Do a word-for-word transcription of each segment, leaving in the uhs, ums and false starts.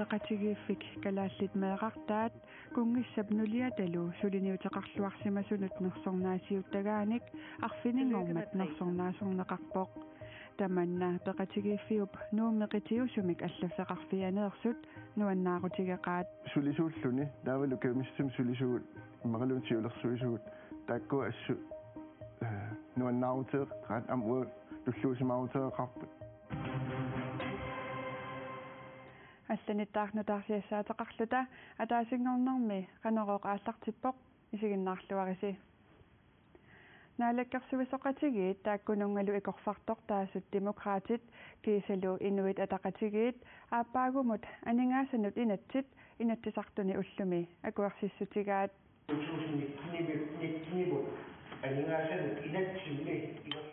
Peqatigiiffik Kalaallit Meerartaat kunngissap nuliatalu suliniuteqarluarsimasunut nersornaasiuttagaanik arfininngormat nersornaasorneqarpoq. Tamanna peqatigiiffiup Nuummi qitiusumik allaffeqarfianeersut nuannaarutigeqaat. Sulisuulluni taavalu kajumissutsimi sulisuut immaqaluunniit siulersuisuut taakku assut, eh, nuannaaruteqaat aamma uagut tulluusimaaruteqarput. Allanittaaq nutaarsiassaateqarluta ataasinngornermi Qanorooq aallartippoq, isiginnaarluarisi. Naalakkersuisooqatigiit taakkununngalu ikorfartortaasut Demokraatit kiisalu Inuit Ataqatigiit aappaagumut aningaasanut inatsit Inatsisartuni ullumi akuersissutigaat. Aningaasanut inatsimmi inersitsiviit.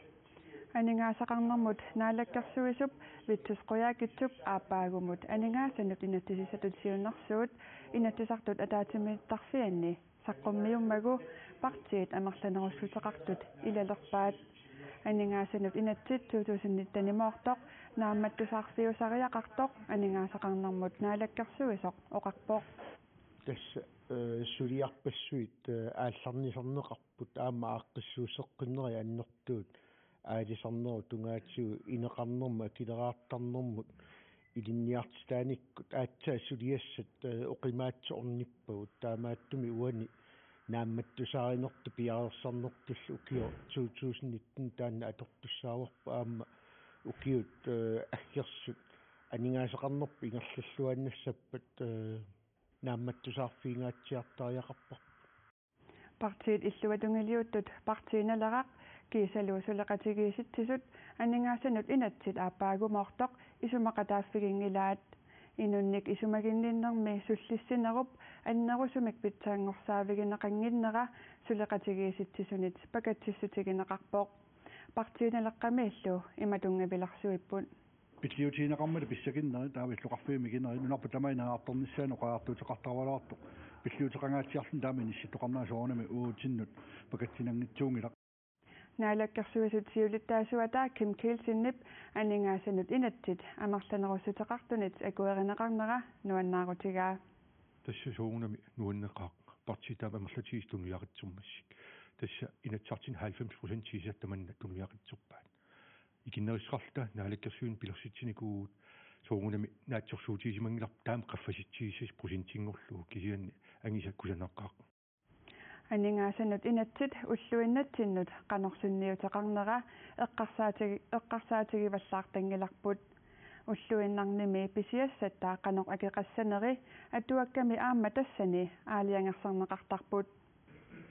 Aningaasaqarnermut naalakkersuisup Vittus Qujaukitsup aappaagumut aningaasanut inatsisissatut siunnersuut Inatsisartut ataatsimiittarfianni saqqummiummagu partiit amerlanerussuteqartut ilalerpaat. Aningaasanut inatsit to tusind nitten-imoortoq naammattusaarfiusariaqartoq aningaasaqarnermut naalakkersuisoq oqarpoq. Tassa, eh, suliarpassuit, eh, aallarnisarneqarput aamma aaqqissuusseqqinnerit annertuut aalisarnerup tungaatigut ineqarnermut akileraartarnermut ilinniartitaanikkut aatsaat suliassat, eh, oqimaatsoq ornippagut, taamaattumik uani naammattusaarinertut piareersarnertullu ukioq to tusind nitten taanna atortussaavarput aamma ukiut, eh, aggersut aningaasaqarnerput ingerlalluaannassappat, eh, naammattusaarfigingaatsiartariaqarparput. Partiit illuatungiliuttut Partii Naleraq kiisalu suleqatigiissitsisut aningaasanut inatsit aappaagumoortoq isumaqataaffiginngilaat. Inunnik isumaginninnermi sullissinerup annerusumik pitsanngorsaavigineqannginnera suleqatigiissitsisunit pakatsissutigineqarpoq. Partii Naleqqamiillu ima tunngavilersuipput. Pilliutigineqarmata pissakinnerit taava illoqarfiit mikinerit nunarput tamaat ineriartornissaanut oqariartuuteqartaraluartoq pilliuteqangaatsiarluni taama inissittoqarnera soorunami uagutsinnut pakatsinanngitsuunngilaq. Naalakkersuisut siulittaasuata Kim Kielsenip aningaasanut inatsit amerlanerussuteqartunit akuerineqarnera nuannaarutigaa. Tassa soorunami nuanneqaaq, partiit taama amerlatigisut tunuliaqqittsermassuk. Tassa Inatsisartuni halvfems procent sisamat tamanna tunuliaqqittserpaat. Ikinnerussuteqarluta naalakkersuinermi pilersitsinikuuvugut, soorunami naatsorsuutigisimanngilaq taama qaffasitsigisassat procentinngorlugu, kisianni angisa kusanaqaaq. Aningaasanut inatsit ulluinnatsinnut qanoq sunniuteqarnera eqqarsaatigi-, eqqarsaatigivallaartanngilarput. Ulluinnarnimi pisiassatta qanoq akeqassaneri atuakkami aamma tassani aalajangersarneqartarput.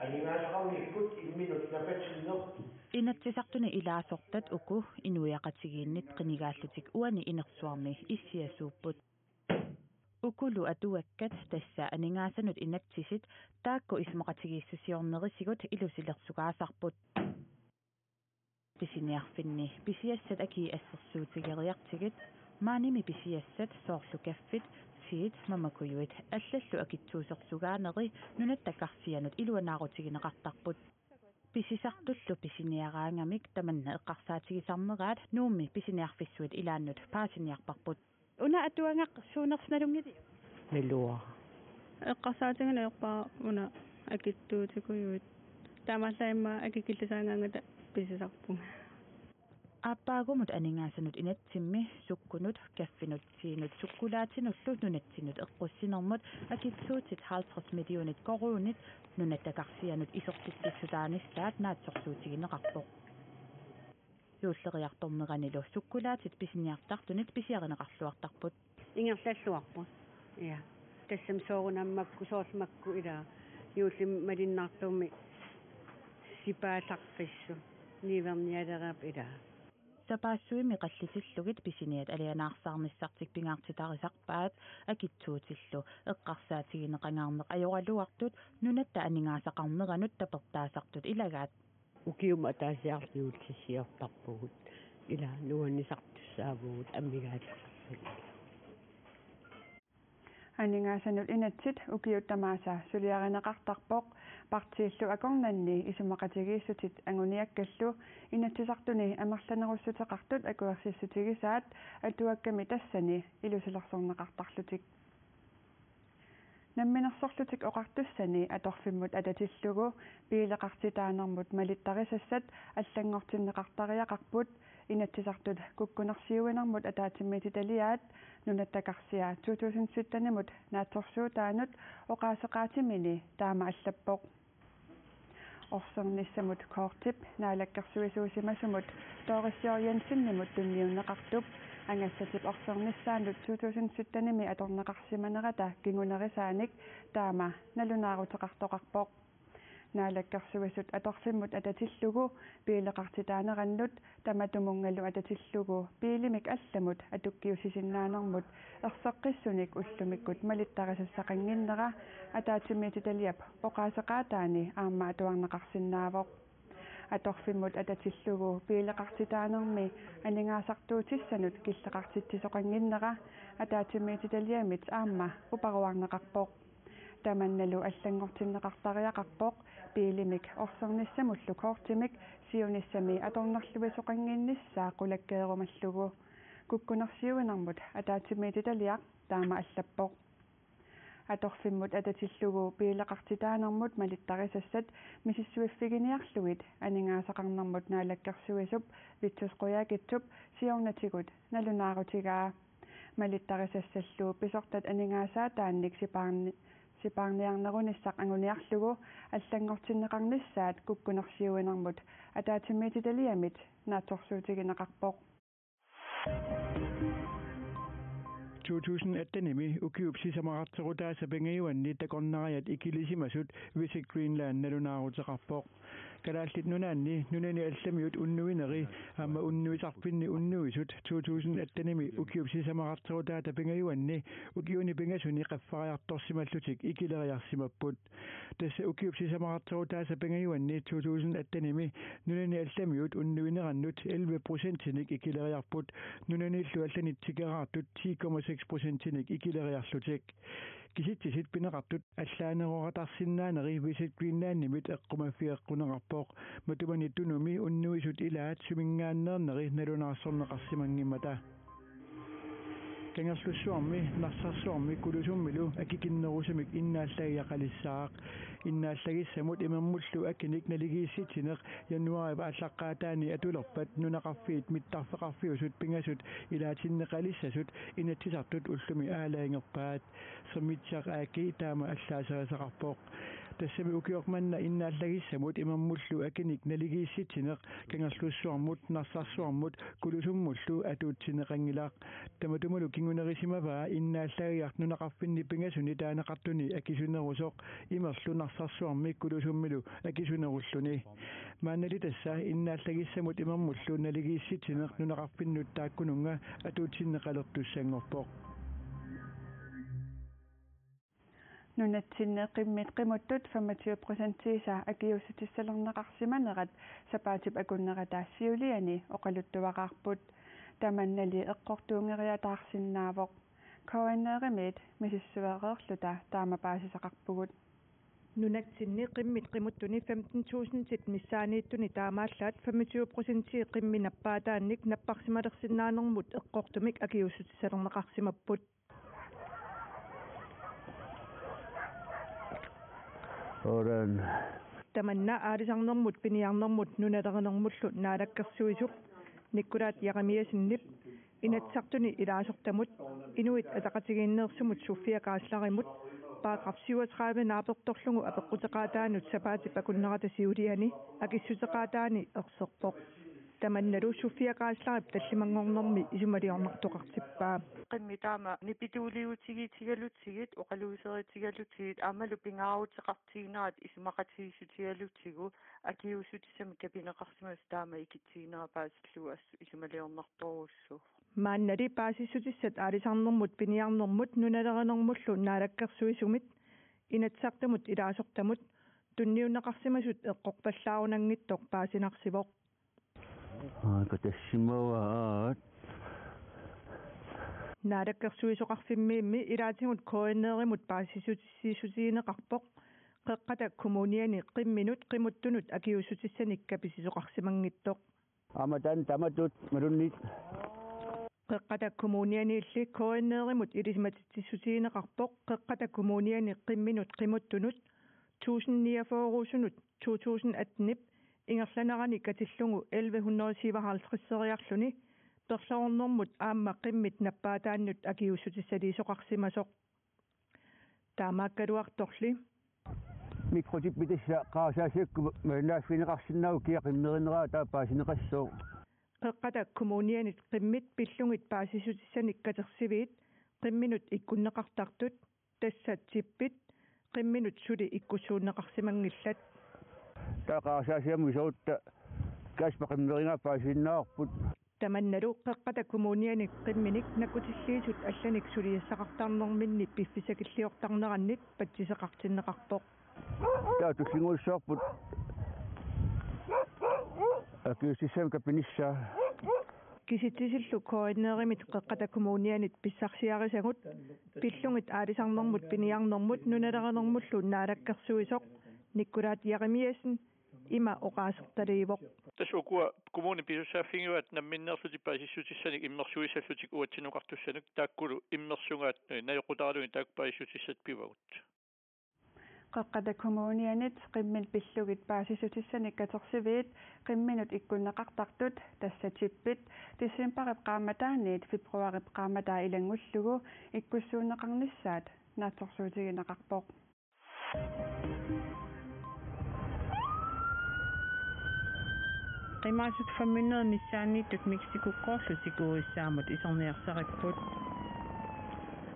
Aningaasaqarnikkut imminut napatinneq. Inatsisartuni ilaasortat uku inuiaqatigiinnit qinigaallutik uani inersuarmi issiasuupput. Ukulu atuakkat, tassa aningaasanut inatsisit, taakku isumaqatigiissusiornerisigut ilusilersugaasarput. Pisiniarfinni pisiassat akii assersuutigeriartigit, maanimi pisiassat soorlu kaffit, teet, mamakujuit allallu akitsuusersugaaneri Nunatta Karfianut iluanaarutigineqartarput. Pisisartullu pisiniaraangamik tamanna eqqarsaatigisarneraat Nuummi pisiniarfissuit ilaannut paasiniarparput. Una atuagaq suunersut nalunngiliuk? Naluara. Eqqarsaatigineq ajorpara una akitsuutikujuit. Taamaallaat immaqa akikillisaagaangata pisisarpunga. Aappaagumut aningaasanut inatsimmi sukkunut, kaffinut, teeinut sukkulaatinullu nunatsinnut eqqussinermut akitsuutit halvtreds millionit koruunit Nunatta Karfianut isertitsissutaanissaat naatsorsuutigineqarpoq. Juulleriartorneranilu sukkulaatit pisiniartartunit pisiarineqarluartarput. Ingerlalluarput. Ja. Tassami soorunami makku, soorlu makku ila juullimi malinnaartumik sipaallarfissut niuernialereerput ila. Sapaassuimi qallitsillugit pisiniat alianaarsaarnissartik pingaartitarisarpaat, akitsuutillu eqqarsaatigineqangaarneq ajoraluartut Nunatta aningaasaqarneranut tapertaasartut ilagaat. Ukiumut ataasiarluta juullisiortarpugut. Ila nuannisartussaavugut amigaatigisarlugit. Aningaasanut inatsit ukiut tamaasa suliarineqartarpoq, partiillu akornanni isumaqatigiissutit anguniakkallu Inatsisartuni amerlanerussuteqartut akuersissutigisaat atuakkami tassani ilusilersorneqartarlutik. Namminersorlutik Oqartussani atorfimmut atatillugu biileqartitaanermut malittarisassat allanngortinneqartariaqarput Inatsisartut kukkunersiuinermut ataatsimiititaliaat Nunatta Karsia to tusind sytten-imut naatsorsuutaanut oqaaseqaatimini taama allappoq. Orsernissamut kortip naalakkersuisuusimasumut Doris Jørgensenimut tunniunneqartup angassatip orsernissaanut to tusind sytten-imi atorneqarsimanerata kingunerisaanik taama nalunaaruteqartoqarpoq. Naalakkersuisut atorfimmut atatillugu biileqartitaanerannut tamatumunngalu atatillugu biilimik allamut atukkiussisinnaanermut erseqqissunik ullumikkut malittarisassaqannginnera ataatsimiititaliap oqaaseqaataani aamma atuarneqarsinnaavoq. Atorfimmut atatillugu biileqartitaanermi aningaasartuutissanut killeqartitsisoqannginnera ataatsimiititaliamit aamma uparuarneqarpoq. Tamannalu allanngortinneqartariaqarpoq biilimik orsernissamullu kortimik siunissami atornerluisoqannginnissaa qulakkeerumallugu. Kukkunersiuinermut ataatsimiititaliaq taama allappoq. Atorfimmut atatillugu biileqartitaanermut malittarisassat misissuiffiginiarlugit aningaasaqarnermut naalakkersuisup Vittus Qujaukitsup siornatigut nalunaarutigaa. Malittarisassallu pisortat aningaasaataannik sipaarni-, sipaarniarnerunissaq anguniarlugu allanngortinneqarnissaat kukkunersiuinermut ataatsimiititaliamit naatsorsuutigineqarpoq. To tusind atten-imi ukiup sisamaqarterutaasa pingajuanni takornariat ikilisimasut Visit Greenland nalunaaruteqarpoq. Kalaallit Nunaanni nunani allamiut unnuineri aamma unnuisarfinni unnuisut to tusind atten-imi ukiup sisamaqarterutaata pingajuanni ukiuni pingasuni qaffariartorsimallutik ikileriarsimapput. Tassa ukiup sisamaqarterutaasa pingajuanni to tusind atten-imi nunani allamiut unnuinerannut elleve procentinik ikileriarput, nunanillu allanit tikeraartut ti komma seks procentinik ikileriarlutik. Kisitsisit pineqartut allaanerorataarsinnaaneri Visit Greenlandimit eqqumaffigaqquneqarpoq. Matumani Tunumi unnuisut ilaat suminngaanneerneri nalunaarsorneqarsimanngimmata. Kangerlussuarmi, Narsarsuarmi Kulusummilu akikinnerusumik innaallagigaqalissaaq. Innaallagissamut imermullu akinik naligiissitsineq januaarip aallaqqaataani atulerpat nunaqarfiit mittarfeqarfiusut pingasut ilaatinneqalissasut Inatsisartut ullumi aalajangerpaat. Sermitsiaq A G taama allaaserisaqarpoq. Tassami ukioq manna innaallagissamut imermullu akinik naligiissitsineq Kangerlussuarmut, Narsarsuarmut Kulusummullu atuutsinneqanngilaq. Tamatumalu kingunerisimavaa innaallagigaq nunaqarfinni pingasuni taaneqartuni akisunerusoq imerlu Narsarsuarmi Kulusummilu akisunerulluni. Maannali tassa innaallagissamut imermullu naligiissitsineq nunaqarfinnut taakkununnga atuutsinneqalertussanngorpoq. Nunatsinni qimmit qimuttut femogtyve procentiisa akiuussutissalerneqarsimanerat sapaatip akunnerata siuliani oqaluttuaraarput. Tamannali eqqortuunngeriataarsinnaavoq. K N R-imiit misissuereerluta taama paasisaqarpugut. Nunatsinni qimmit qimuttuni femten tusindit missaanniittuni taamaallaat femogtyve procentii qimmi nappaataannik napparsimalersinnaanermut eqqortumik akiuussutissalerneqarsimapput. Sådan. Tamanna aalisarnermut piniarnermut nunalerinermullu naalakkersuisup Nikkulaat Jeremiassenip Inatsisartuni ilaasortamut Inuit Ataqatigiinneersumut Sofia Kaaslerimut paragraf syvogtredive naapertorlugu apeqquteqaataanut sapaatip akunnerata siuliani akissuteqaataani erserpoq. Tamannalu Sofia Kaaslerip tallimanngornermi isumaliornartoqartippaa. Qimmit taama nipituuliutigiitigalutsigit, oqaluuseritigalutsigit aammalu pingaaruteqartiginerat isumaqatigiissutigalutsigu akiuussutissamik kapineqarsimasoq taama ikitsiginera paasillugu assut isumaliornartorujussuuvoq. Maannali paasissutissat aalisarnermut piniarnermut nunalerinermullu naalakkersuisumit Inatsisartumut ilaasortamut tunniunneqarsimasut eqqorpallaarunanngitsoq paasinarsivoq. Aa, katassimavaat. Naalakkersuisoqarfimmiimmi ilaatigut K N R-imut paasissutississutigineqarpoq Qeqqata Kommuniani qimminut qimuttunut akiuussutissanik kapisisoqarsimanngitsoq. Aamma taanna tamatut malunnit. Qeqqata Kommunianiilli K N R-imut ilisimatitsissutigineqarpoq Qeqqata Kommuniani qimminut qimuttunut tusind niogfyrre-usunut to tusind atten-ip ingerlanerani katillugu elleve hundrede syvoghalvtreds-eriarluni perlerornermut aamma qimmit nappaataannut akiuussutissaliisoqarsimasoq. Taamaakkaluartorli mikrochippi tassa qarasaasiakkut malinnaaffigineqarsinnaavoq kia qimmerinera taava paasineqassooq. Qeqqata Kommunianit qimmit pillugit paasissutissanik katersiviit qimminut ikkunneqartartut, tassa chippit, qimminut suli ikkussuunneqarsimanngillat. Taava qarasaasiamut iserutta Kasper qimmerigaa paasisinnaavarput. Tamannalu Qeqqata Kommuniani qimminik nakkutilliisut allanik suliassaqartarnerminni piffissakilliortarnerannit patsiseqartinneqarpoq. Taava tullinnguussavarput akiuussissamik kapinissaa. Kisitsisillu K N R-imit Qeqqata Kommunianit pissarsiarisagut pillugit aalisarnermut piniarnermut nunalerinermullu naalakkersuisoq Nikolaj Jeremiassen ima oqaasertaliivoq. Tassa ukua kommunit pisussaaffigivaat namminneerlutik paasissutissanik immersuissallutik uatsinoqartussanut, taakkulu immersugaat, eh, najoqqutaralugit taakku paasissutissat pivagut. Qeqqata Kommunianit qimmit pillugit paasissutissanik katersiviit qimminut ikkunneqartartut, tassa chippit, decembarip qaammataaniit februarip qaammataa ilanngullugu ikkussuunneqarnissaat naatsorsuutigineqarpoq. Qimaasut femhundredenissaanniittut Mexicokkoorlutik U S A-mut iserniarsaripput.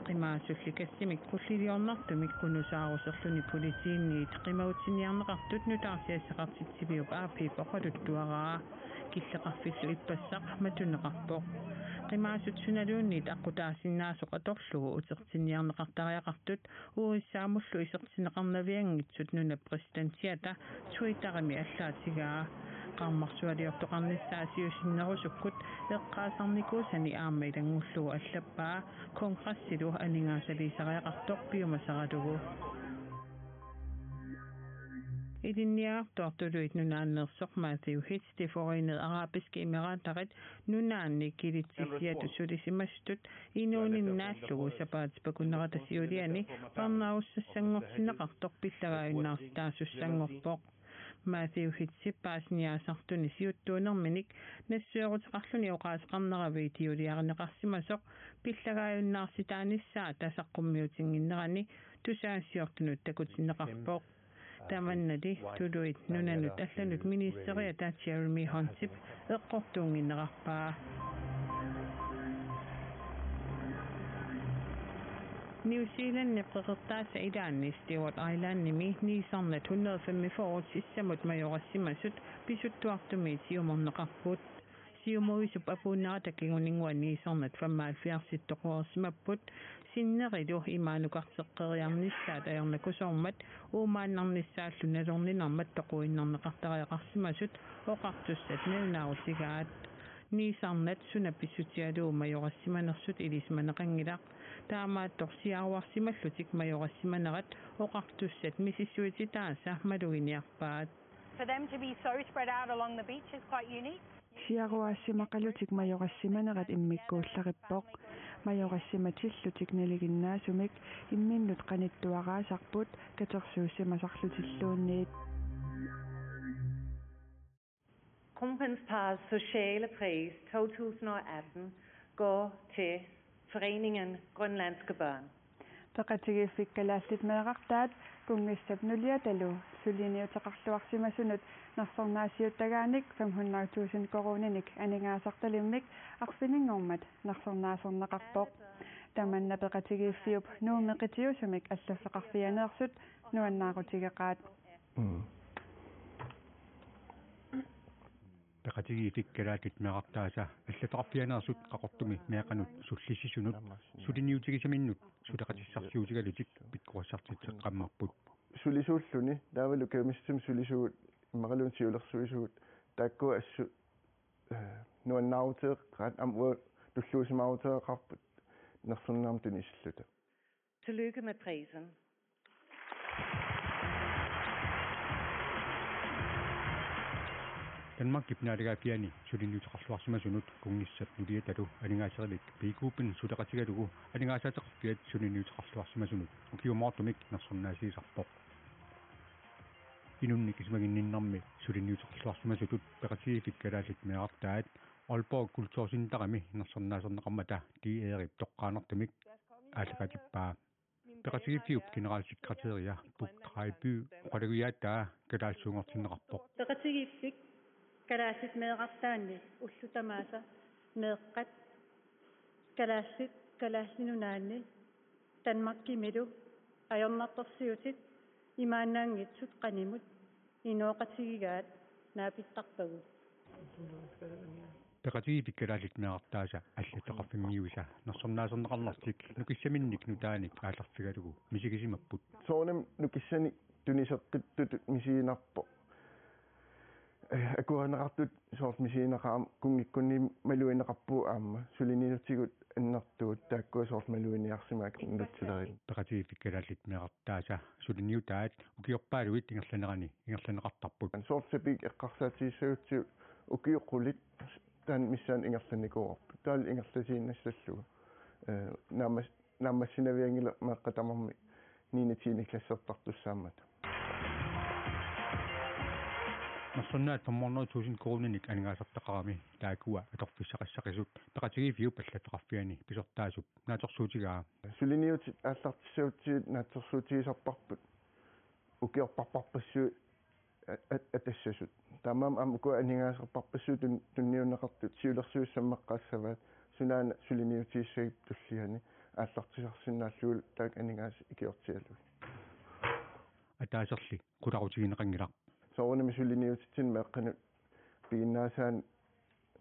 Qimaasulli gassimik qulliliornartumik qunusaaruserluni politiinniit qimagutsiniarneqartut nutaarsiassaqartitsiviup A P-p oqaluttuaraa. Killeqarfillu ippassaq matuneqarpoq. Qimaasut sunaluunniit aqqutaasinnaasoq atorlugu utertinniarneqartariaqartut U S A-mullu isertinneqarnavianngitsut nunap præsidentiata Twitterimi allaatigaa. Qarmarsualiortoqarnissaa siusinnerusukkut eqqaasarnikuusani aamma ilanngullugu allappaa, kongressilu aningaasaliisariaqartoq piumasaralugu. Ilinniagaq Tuluit Nunaanneersoq Matthew Hitz, De Forenede Arabiske Emiraterit nunaanni kilitsissiatut sulisimasutut inuuninni naallugu sapaatip akunnerata siuliani parnaarussassanngortinneqartoq pillagaajunnaarsitaasussanngorpoq. Matthew Hitzip paasiniaasartuni siuttuunerminik nassueruteqarluni oqaaseqarnera videoliarineqarsimasoq pillagaajunnaarsitaanissaata saqqummiutinnginnerani tusagassiortunut takutinneqarpoq. Tamannali tuluit nunanut allanut ministeriata Jeremy Huntip eqqortuunnginnerarpaa. New Zealandip qeqertaasa ilaanni Stewart Islandimi niisarnat hundrede femogfyrre sissamut majorassimasut pisuttuartumiit siumorneqarput. Siumuvisup apuunnerata kinguninngua niisarnat femoghalvfjerdsit toqorsimapput, sinnerilu imaanukarteqqeriarnissaat ajornakusoormat uumaannarnissaallu nalorninarmat toquinnarneqartariaqarsimasut oqartussat nalunaarutigaat. Niisarnat suna pissutigalugu majorassimanersut ilisimaneqanngilaq. Taamaattoq siaruarsimallutik majorassimanerat oqartussat misissuititaasa maluginiarpaat. For them to be so spread out along the beach is quite unique. Siaruarsimaqalutik majorassimanerat immikkuullarippoq. Majorassimatillutik nalinginnaasumik imminnut qanittuaraasarput katersuussimasarlutilluunniit. Kronprinsparrets sociale pris to tusind og atten går til Foreningen Grønlandske Børn. Peqatigiiffik Kalaallit Meerartaat kunngissap nuliatalu suliniuteqarluarsimasunut nersornaasiuttagaanik fem hundrede tusind koruuninik aningaasartalimmik arfininngormat nersornaaserneqarpoq. Tamanna peqatigiiffiup Nuummi qitiusumik allaffeqarfianeersut nuannaarutigeqaat. Mm. Peqatigiiffik Kalaallit Meerartaasa allaffeqarfianeersut Qaqortumi meeqqanut sullissisunut suliniutigisaminnut suleqatissarsiutigalutik pikkorissartitseqqammerput. Sulisuulluni taavalu kajumissutsimi sulisugut immaqaluunniit siulersuisugut taakku assut, eh, nuannaaruteqaat aamma uagut tulluusimaaruteqarput nersornaanermut tunisilluta. Tillykke med prisen. Danmarkip naalagaaffiani suliniuteqarluarsimasunut Kunngissap Nuliatalu aningaaserivik P K P-nik suleqatigalugu aningaasaateqarfiat suliniuteqarluarsimasunut ukiumoortumik nersornaasiisarpoq. Inunnik isumaginninnermi suliniuteqarluarsimasutut Peqatigiiffik Kalaallit Meerartaat Aalborg Kulturcenterimi nersornaaserneqarmata D R-ip toqqaannartumik aallakaatippaa. Peqatigiiffiup generalsekretæria Puk Kreiby oqalugiaataa kalaallisuunngortinneqarpoq. Peqatigiiffik Kalaallit Meerartaanni ullut tamaasa meeqqat kalaallit Kalaallit Nunaanni Danmarkimilu ajornartorsiutit imaannaanngitsut qanimut inooqatigigaat naapittarpagut. Peqatigiiffik Kalaallit Meerartaasa allattoqarfimmiuisa nersornaaserneqarnertik nukissaminnik nutaanik aallarfigalugu misigisimapput. Soorunami nukissanik tuniseqqittutut misiginarpoq. Eh, akuerineqartut soorlu misiginaqaaq aamma kunngikkunni malugineqarpugut aamma suliniutigut annertuut taakkua soorlu malugineqarsimapput nutsileriit. Peqatigiiffik Kalaallit Meerartaasa suliniutaat ukiorpaaluit ingerlanerani ingerlanneqartarput. Soorlu sapiit eqqarsaatigissagutsigu ukioq qulit taanna missaani ingerlannikuuarput. Taavalu ingerlatiinnassallugu. Eh, naammas-, naammassinavianngilaq meeqqat tamarmik niende tiende klassertartussaammata. Nersornaat fem hundrede tusind koruuninik aningaasartaqarami taakkua atorfissaqassaqisut Peqatigiiffiup allattoqarfiani pisortaasup naatsorsuutigaa. Suliniutit aallartissagutsigit naatsorsuutigisarparput ukiorparparpassuit a-, a-, atassasut. Taamaammat aamma ukua aningaasarparpassuit tun-, tunniunneqartut siulersuisut sammeqqaassavaat sunaana suliniutigissagipput tulliani aallartisarsinnaallugu taakku aningaasat ikiortigalugit. Ataaserli qularutigineqanngilaq. Soorunami suliniutitsinni meeqqanut piginnaasaanut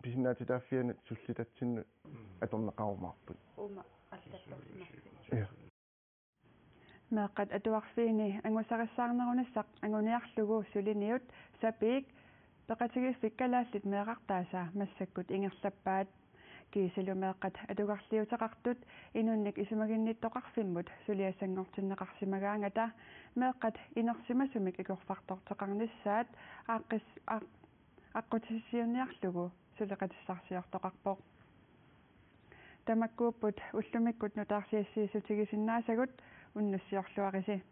pisinnaatitaaffianut sullitatsinnut atorneqarumaarput. Uuma allattorsimapput. Ja. Meeqqat atuarfiini angusarissaarnerunissaq anguniarlugu suliniut sapiit Peqatigiiffik Kalaallit Meerartaasa massakkut ingerlappaat. Kiisalu meeqqat atugarliuteqartut inunnik isumaginnittoqarfimmut suliassanngortinneqarsimagaangata meeqqat inersimasumik ikorfartorteqarnissaat aaqqis-, aaq-, aqqutissiuunniarlugu suleqatissarsiortoqarpoq. Tamakkuupput ullumikkut nutaarsiassiissutigisinnaasagut, unnussiorluarisi.